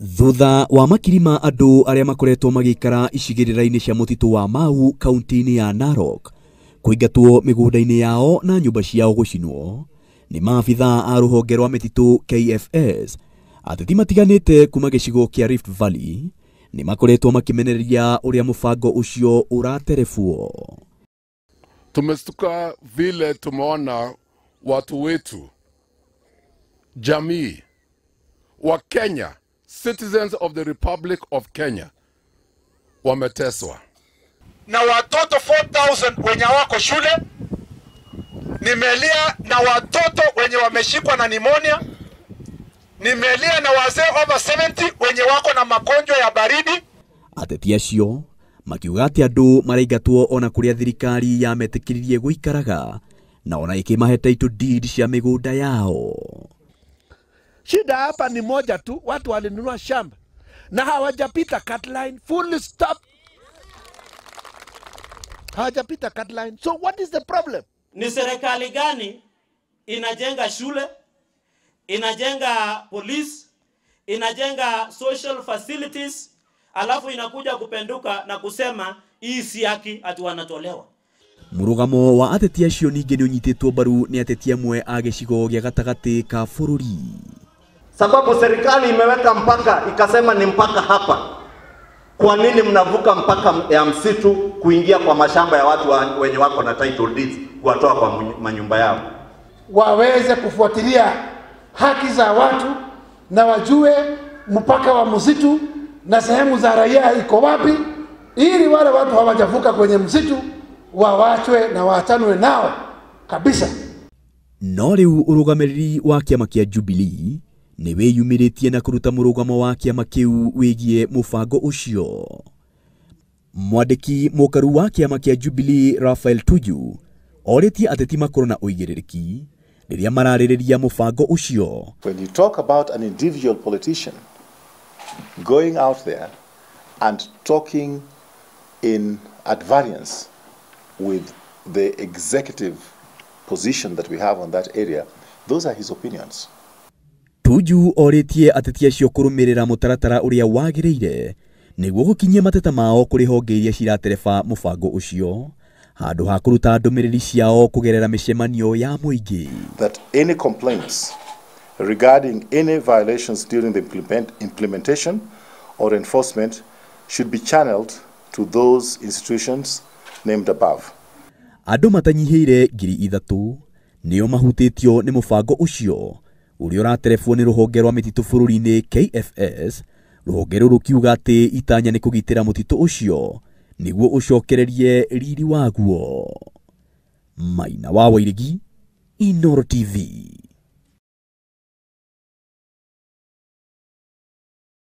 Thutha wa makiri ma andũ arĩa makoretwo magĩikara icigĩrĩra-inĩ cia mũtitũ wa Mau kaunti-inĩ ya Narok kũingatwo mĩgũnda-inĩ yao na nyũmba ciao gũcinwo nĩ maabithaa a rũhonge rwa mĩtitũ KFS, ateti matiganĩte kuma gĩcigo kĩa Rift Valley nĩ makoretwo makĩmenereria ũrĩa mũbango ũcio ũraterebwo. Tumestuka vile tumeona watu wetu, jamii wa Kenya, citizens of the Republic of Kenya, wameteswa. Na watoto 4,000 wenye wako shule, nimelia na watoto wenye wameshikwa na pneumonia, nimelia na wazee over 70 wenye wako na magonjwa ya baridi. Ateti acio makiuga atĩ andũ maraingatwo ona kũrĩa thirikari yametĩkĩririe gũikaraga na ona ĩkĩmahe title deed cia mĩgũnda yao. Shida hapa ni moja tu, watu walinunua shamba na hawajapita cut line, full stop. Hawajapita cut line. So what is the problem? Ni serikali gani inajenga shule, inajenga police, inajenga social facilities, alafu inakuja kupenduka na kusema hii si haki ati wanatolewa? Mũrũgamo wa ateti acio ningĩ nĩ ũnyitĩtwo mbaru nĩ ateti amwe a gĩcigo gĩa gatagatĩ ka bũrũri. Sababu serikali imeweka mpaka ikasema ni mpaka hapa. Kwa nini mnavuka mpaka ya msitu kuingia kwa mashamba ya watu wenye wako na title deeds, kuwatoa kwa manyumba yao? Waweze kufuatilia haki za watu na wajue mpaka wa msitu na sehemu za raia iko wapi, ili wale watu hawajavuka kwenye msitu wawachwe na waachanwe nao kabisa. No rĩu ũrũgamĩrĩri wa kĩama kĩa Jubilee nĩ wĩyumĩrĩtie na kũruta mũrũgamo wa kĩama kĩu wĩgiĩ mũbango ũcio. Mwandĩki mũkaru wa kĩama kĩa Jubilee Raphael Tuju orĩtie ateti makorwo na ũigĩrĩrĩki rĩrĩa mararĩrĩria mũbango ũcio. When you talk about an individual politician going out there and talking in at variance with the executive position that we have on that area, those are his opinions. Tuju orĩtie ateti acio kũrũmĩrĩra mũtaratara ũrĩa wagĩrĩire nĩguo gũkinyia mateta mao kũrĩ honge iria ciratereba mũbango ũcio handũ ha kũruta ndũmĩrĩri ciao kũgerera mĩcemanio ya mũingĩ. That any complaints regarding any violations during the implementation or enforcement should be channeled to those institutions named above. Andũ matanyihĩire 3,000 nĩo mahutĩtio nĩ mũbango ũcio ũrĩa ũraterebwo nĩ rũhonge rwa mĩtitũ bũrũri-inĩ KFS. Rũhonge rũrũ rũkiuga atĩ itanya nĩ kũgitĩra mũtitũ ũcio nĩguo ũcokererie riri waguo. Maina wa Wairegi, Inooro TV.